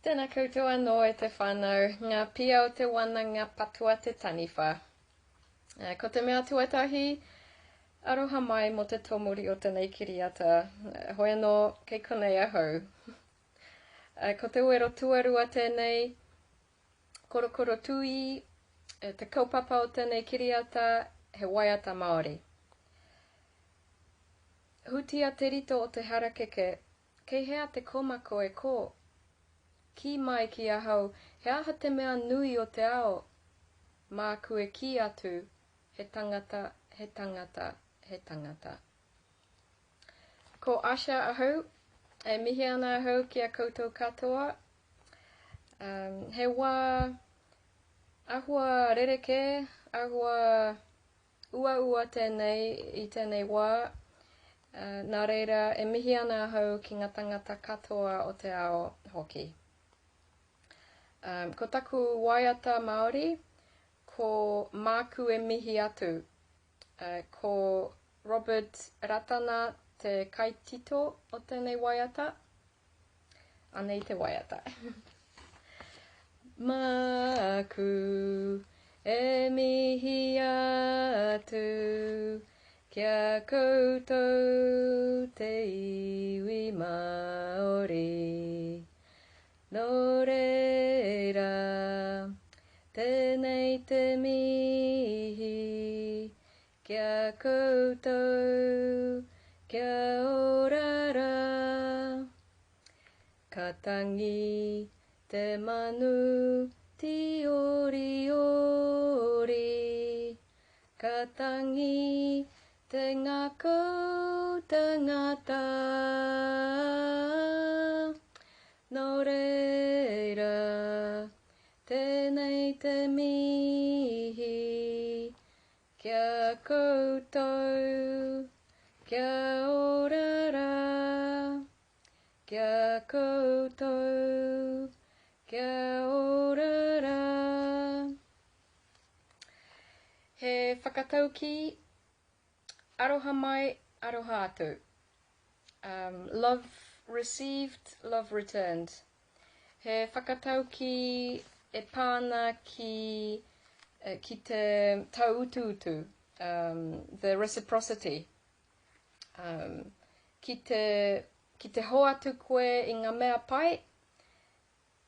Tēnā koutou anō e te whānau, ngā pia o te wananga patua te taniwha. Eh, ko te mea tuatahi, aroha mai mō te tōmuri o tēnei kiriata. Eh, hoi anō, kei konei ahau. Eh, ko te wero tuarua tēnei, korokoro tūī, te kaupapa o tēnei kiriata, he waiata Māori. Hutia te rito o te harakeke, Kei hea te komako e kō? Kī mai ki ahau, he aha te mea nui o te ao? Māku e kī atu, he tangata, he tangata, he tangata. Ko Asha ahau, e mihi ana ahau ki a koutou katoa. Um, he wā ahua rerekē, ahua Uaua tēnei i tēnei wā, nā reira e mihi ana ahau ki ngā tangata katoa o te ao hoki. Um, ko taku waiata Māori, ko Māku e mihi atu. Uh, ko Robert Ratana te kaitito o tēnei waiata. Anei te waiata. Māku e mihi atu ki a koutou te iwi Māori. Nō reira, tēnei te mihi ki a koutou, kia ora rā. Ka tangi te manu tīoriori, ka tangi te ngākau tangata. Nō reira, tēnei te mihi Kia koutou, kia ora rā. Kia koutou, kia ora rā. He whakataukī, aroha mai, aroha atu. Um, love received, love returned. He whakataukī e pā ana ki, ki te tauutuutu, um, the reciprocity. Um, ki te, ki te hoatu koe i ngā mea pai,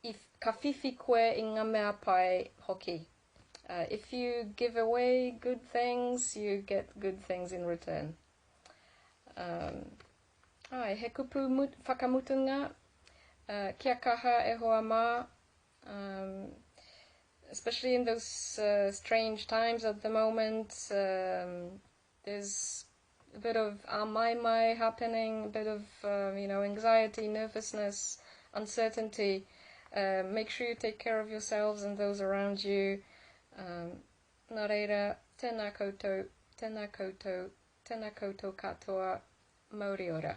i, ka whiwhi koe i ngā mea pai hoki. Uh, if you give away good things, you get good things in return. Um, Āe, he kupu whakamutunga, uh, kia kaha e hoa mā, um, especially in those uh, strange times at the moment, um, there's a bit of āmaimai happening, a bit of, um, you know, anxiety, nervousness, uncertainty. Uh, make sure you take care of yourselves and those around you. Um, nā reira, tēnā koutou, tēnā koutou, tēnā koutou katoa, Mauri ora.